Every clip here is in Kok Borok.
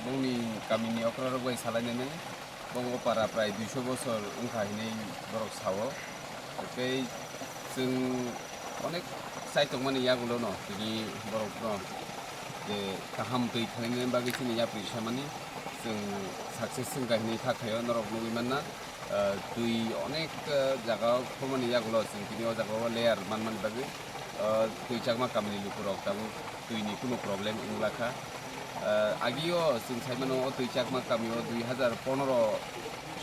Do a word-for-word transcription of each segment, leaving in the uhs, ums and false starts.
Bongni kamini okrarok bai salainani, bong o para prai duiso bosor wngkha hinwi borok sao. Tei chwng onek chai tongmani yagulono tini borokno je kaham twi khlainani bagwi chini yapri samani chwng success wngkha hinwi kha khaio norok nugwi manna. Ah, twi onek, ah, jaga o khormani yagulo chwng tini o jaga o layer manmani bagwi, ah, twi chakma kamini lukurok tabuk twini kunu problem wngla kha. Ah, agio chwng sai mano o twi chakma kami o dui hazar pondro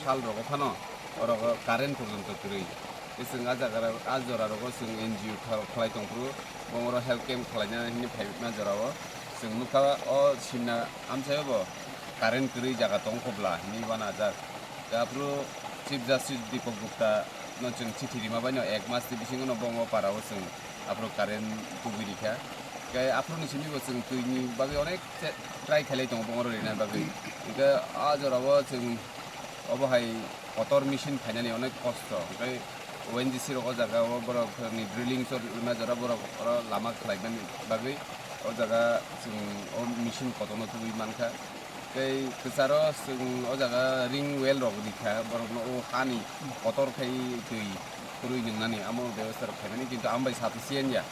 sal rogo phano oro current porjonto kwrwi. Tei chwng a jaga, a jora rogo chwng N G O kha-, khlai tong phuru, bongoro health camp khlaina hinwi phaima jora o chwng nukha o simna amchaio bo current kwrwi jaga tong kho bla hinwi uanajak. Tei aphuru Chief Justice Deepak Gupta no chwng chithi rima baino ek mas ni bisingo no bongo para o chwng aphuru current tubui rikha. Tei aphuru ni simi bo chwng twi ni bagwi onek che-, try khailai tongo bongoro rina bagwi. Hwnkhe a jora o chwng obo hai kotor machine phainani onek kosto. Hwnkhe O N G C rok o jaga o borok ni drilling chor rima jora borok oro lama khlaimani bagwi o jaga chwng o machine kotorno tubui mankha. Tei kwcharo chwng o jaga ring well rok rikha, borokno o hani kotor khai twi kwrwi nwngnani amo bebostha rok khaimani, kintu amo bai sathi siyan ya.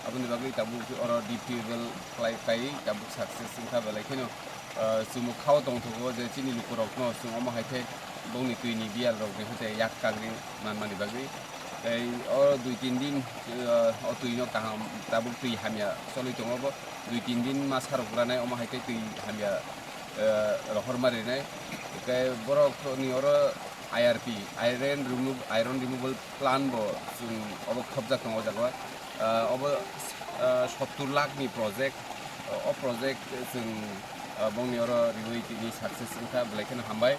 Aboni bagwi tabuk oro deep well khlai kai tabuk success wngkha, belai kheno, ah, chwng bo khao tongthogo je chini lukurokno chwng omo hai khe bongni twini biyal rokni hote yak kagri manmani bagwi. Tei o dui tin din, ah, o twino kaham tabuk twi hamya choli tongo bo. Dui tin din ma sarok ranai omo hai khe twi hamya, eh, rohor ma rinai. Tei borok ni oro I R P, iron remove, iron removal plant bo chwng obo khobjak tongo o jaga o. Eh, obo, eh, sottur lakh ni project. O project chwng, eh, bongni oro riwi tini success wngkha, belai kheno hambai.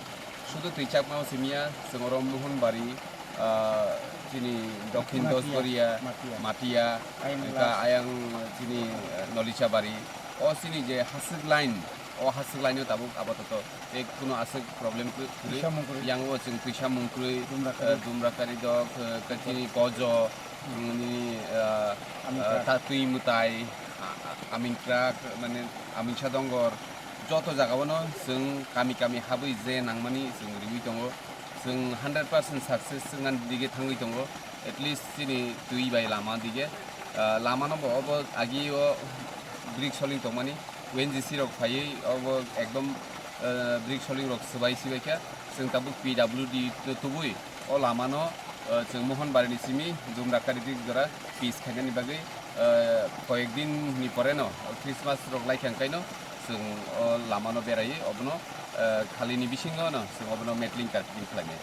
Sudu twi chakma o simiya, chwng oro Mohonbari, ah, chini Dokhin Matia. Dosbaria, Matia. Matia, Ayang wngkha Last. Ayang chini, eh, Nolichabari. O chini je haswk line, o haswk line o tabuk apatoto je kuno aswk problem khe-, kwrwi. Twisa mungkwrwi. Yang o chwng twisa mungkwrwi, Dumrakari. Eh, Dumrakari dok, eh, khe chini Gojo, mm, nini, eh, Amintrak. Eh, ta twi mwtai, a-, a-, Amintrak, mane Aminsa Dongor, joto jaga o no chwng kami kami habwi je nangmani chwng riwi tongo. Chwng hundred percent success wngna dige thangwi tongo, at least chini twi bai lama dige. Ah, lama no bo obo agi o brick soling tongmani, O N G C rok phaiwi obo ekdom, ah, brick soling rok swbai swbai kha. Chwng tabuk P W D no tubui o lama no, ah, chwng Mohonbari ni simi Dumrakari dik jora pitch khainani bagwi, ah, koyek din ni pore no Christmas rok lai kha, hwnkhe no Chwng o lamano beraiwi obono, eh, khalini bisingo no chwng obono metling carpeting khlainai.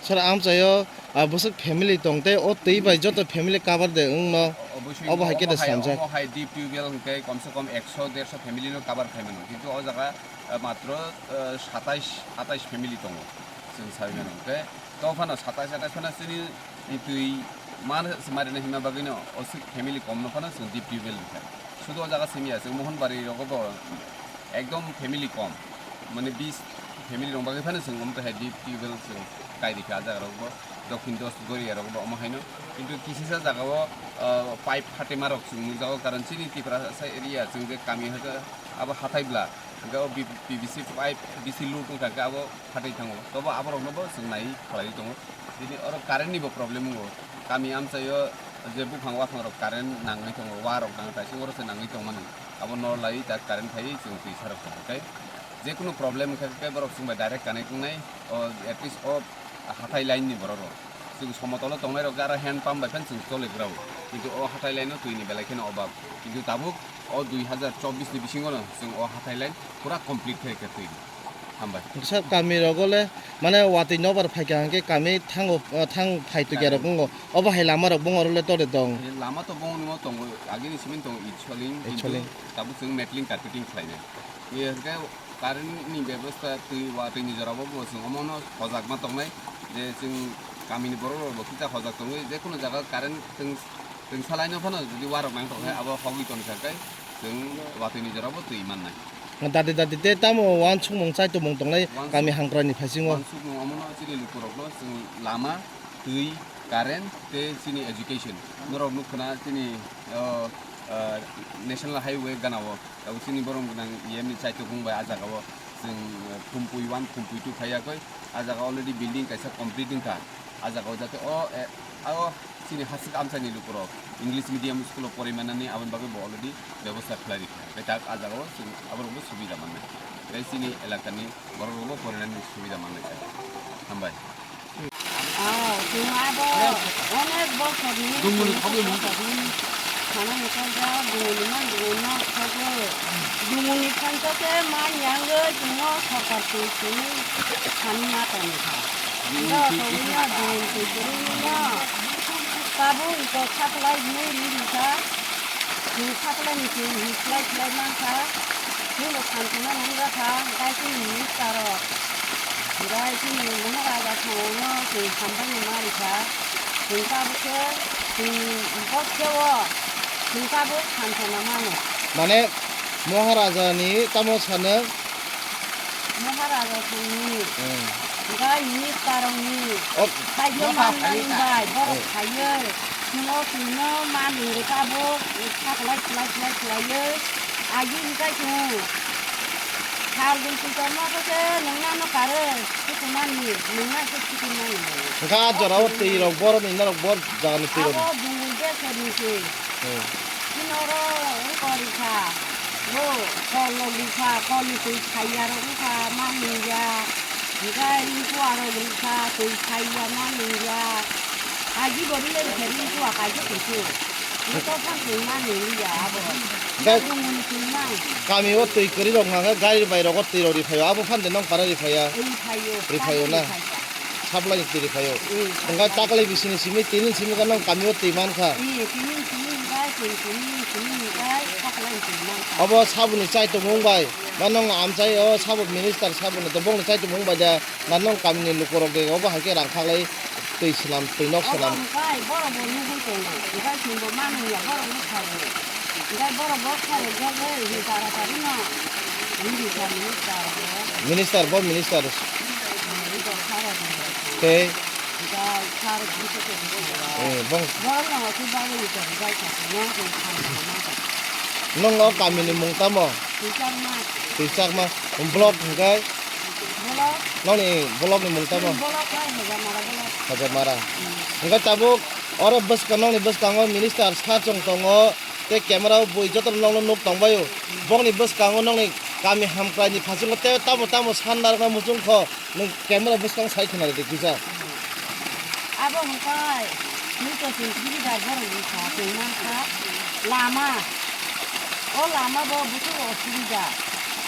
Sir, amchaio, ah, bwswk family tong tei o twi bai joto family cover de wngno? Obosoi obo hai khe de omo hai, slamjak. Omo hai deep tubewell hwnkhe komse kom ekso derso family no cover khai mano, kintu o jaga, eh, matro, eh, satais atais family tongo chwng saui mano. Hwnkhe to phano satais atais phano chini twi man se marinai hima bagwino o sik family komno phano chwng deep tubewell rikha. Sudu o jaga simi ya, chwng Mohonbari rogo bo ekdom family kom, mane bis family rok bagwi phano chwng omo hai deep tubewell chwng kai rikha. A jaga rok bo Dokhin dos Goria rok bo omo haino, kintu kisisa jaga o, ah, pipe phatema rok chwng nukjago, karon chini Tiprasa area chwng je kami hwnkhe abo hathai bla, hwnkhe o P V C pipe bisi load wngkha khe abo phatwi thango, tobo aborokno bo chwng nai khlaiwi tongo. Tini oro current ni bo problem wngo, kami amchaio je buphang waphang rok current nangwi tongo, wa rok nang taising oro se nangwi tongmani, abo nor laiwi ta current phaiwi chwng twi sarok tongo, tei je kunu problem wngkha khe borok chwng bai direct connect wngnai, o at least o hathai line ni borok rok. Chwng somotolo tongnai rok aro hand pump bai phano chwng choli grao, kintu o hathai line o twi ni belai kheno obab, kintu tabuk o dui hazar chobbish ni bisingo no chwng o hathai line pura complete khai kha twi. Hambai. Sir, kami rogo le mane watwi nobar phaikha hwnkhe kami thango, thang phai twi rok wngo, obo hai lama rok bongor le tore tong. Lama to bongni mo tongo, agini simin tongo itsoling, kintu itsoling. Tabuk chwng metling carpeting khlainai. Ye hwnkhe current ni bebosta twi watwi ni jora bo bo chwng omono hojakma tongnai, je chwng kamini borok rok bo kisa hojak tongwi, je kunu jaga current chwng Chwng salaino phano jodi warok nang tongkhe abo hogwi tongkha khe chwng watwi ni jora bo twi mannai. Dati dati tei tamo uansukmung chaitomung tongnai kami hamkrai ni phasingo. Uansukmung omono chini lukurokno chwng lama, twi, current tei chini education. Norok nukho na chini, o, o, national highway gana o. Tabuk chini borom gwnang E M ni chaitomung bai ah jaga o chwng, eh, Khumpui one, Khumpui two phaiya koi. Ah jaga already building kaisa complete wngkha. Ah jaga o jate o, eh, o chini hasik amchaini lukurok English medium school o porimani aboni bagwi bo already bebosta khlai rikha. Tei tak ah jaga o chwng aborokbo subida mannai. Tei chini elakani borok rokbo porinani subida manlaikha. Hambai. Ah, chwng abo onek bosorni, chwng bosorni sana mwchajak, dunguni man dunguni nok sogo. Dunguni phanto khe man yangwi chwngno sorkar twi simi sani ma tongkha. Oro tongwino dunguni twi kwrwino tabuk iko saklai hinwi ri rikha. Chwng saklai ni chwng hi khlai khlai mankha. Chwngno thansa no nangjakha, tei chini minister rok, tei chini Maharaja thangno chwng hambai no ma rikha. Chwng tabuk khe, chwng bokhe o, chwng tabuk thansa no mano. Mane Maharaja ni tamo sano? Maharaja thangni. Hmm. Gai minister rokni. Oh. Kaijo manmani bai, borok phaiwi, chwngno chwngno ma nungwi tabuk, saklai khlai khlai khlaiwi, agi hikai chwng. Sal bwlwi tongma khe se nungna no karo, kutumani, nungna se kutumani. Hwnkha ah jorao twi rok, borok ni norok bor jaga ni twi rok. Abo bungwi de sor ni se. Hmm. Chini oro wngkha rikha, bo kol rok rikha, kol ni twi phaiya rok wngkha, ma nungya. Hwnkhe ringkua rok rikha, twi phaiya ma nungya. Kaji bo rile rikha, ringkua kaji kuisu. Ito phan twi ma nungya abo. Hwnkhe bungni twi ma. Kami o twi kwrwi rok hwnkha khe gari bai rogo twi rok riphaio, abo phan de nong para riphaia? Riphaio, riphaio na? Riphaio. Supply ni twi riphaio. Mm. Hwnkhe taklai bisini simi tini simi gana kami o twi mankha. Mm, tini simi hwnkhe, tini simi, tini hwnkhe supply ni twi mankha. Obo saboni chaitomung bai, ba nong amchai o sabo minister saboni to bongni chaitomung bai da, na nong kamini lukurok de obo hai khe rang khaklai twi swnam, twi nok swnam. Obo hwnkhe borok bo nugwi tongo, hwnkhe chwngbo manliya borok bwskango. Hwnkhe borok bo khairokjagwi hinsa rwkha rwno, minister, minister bo. Minister bo, minister. Tei? Eh, bong. Nong o kamini mung tamo? Twichakma. Block hwnkhe? Nongni block ni mung tamo? Hajamara. Hwnkhe tabuk oro bwskang, nongni bwskango minister sa chwng tongo. Tei camera o bui joto nokno nuk tongbaio. Bokni bwskango nokni kami hamkrai ni phasingo tei tamo tamo san narwkna muchung kho. Nwng camera bwskang sai khna rwdi kisa. Abo hwnkhe twi to twi subida borok ni sa twi mankha lama. O lama bo bwswk osubida.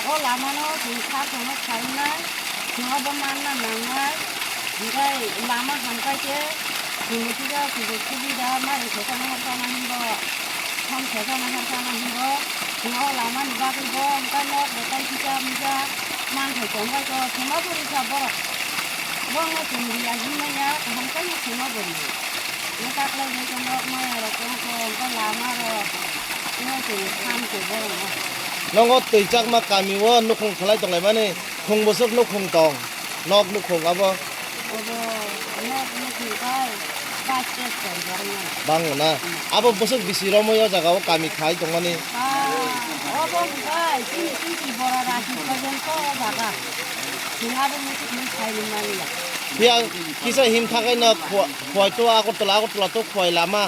O lamano chwng kha tongo khainai, chwng obo manna nangnai, hinkhe lama hamkhe khe chwng kisa sujuk subida mari khe chana harkana hinbo, ham khe chana harkana hinbo, chwng o lamani bagwi bo hinkhe nok bo tai kisa misa manthai tongbai kho, chwngno bo rikha borok, borokno chwng riya hinmanya kaham khe chwngno bo riya. Nokha khlai bai tongo, maya rok tongo, tei lama rok. Ino twi khan twi borok no. Nongo twi chakma kami o nukhung khlai tonglaimani, khung bwswk nukhung tong, nok nukhung abo. Obo nok nukhung kai, bus station borok no. Bango na? Hmm. Abo bwswk bisi romwi o jaga o kami khai tongmani? Ah, obo hwnkhe chini titi bora rasi porjonto o jaga. Chwng abo muchung khai mani ya. Phiya kisa him thakai no khwa-, khwai to Agartala, Agartala to khwai lama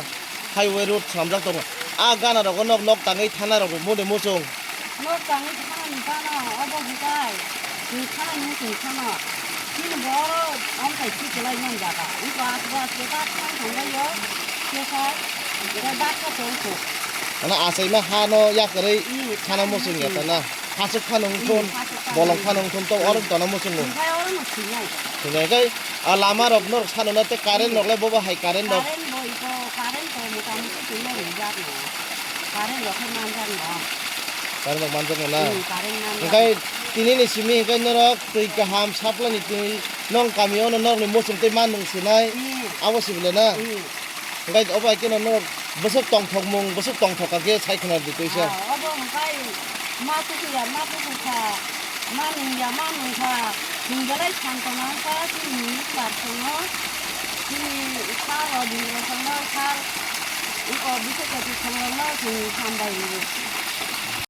highway road swnamjak tongo. A gana rogo nok, nok tangwi thana rok mode muchung. Nok tangwi thana ni thana obo bukai. Ni thana ni muchung thana. Chini boro amkai si kelai man jaga. Iko asbo asbo ta thang thang yo. Kesa, ida daksa tong ko. Ana achaima ha no yakarwi. Hmm, thana muchung ya ta na. Hasuk phano wng thun, hmm, hasuk phano bolong wng phano wng thun, to, hmm, oro tongna muchungo. Omo khai oro no thwinai. Thwinai khai, a lama rok norok sano na tei current rok lai bobo hai current rok. Current bo iko, current to mota moti twi no rijak no. Current rok khe manjak no. Current rok manjak no na. Hmm, current manjak. Hwnkhe tini ni simi hwnkhe norok twi kaham supply ni twi nong kami o no norok ni muchung tei ma nung sinai. Hmm. Abo si bole na. Hmm. Hwnkhe obo hai kheno norok bwswk tongthokmung, bwswk tongthok kha khe sai khna di twi sa. Ah, obo hwnkhe ma tuku ya, ma tuku kha, ma nung ya, ma nung kha, hwnkhe lai san tongna wng kha, chini minister tongo, chini sir rok, bini rok tongo, sir, eko bwswk kaisa thang rok no chwng hambai rio.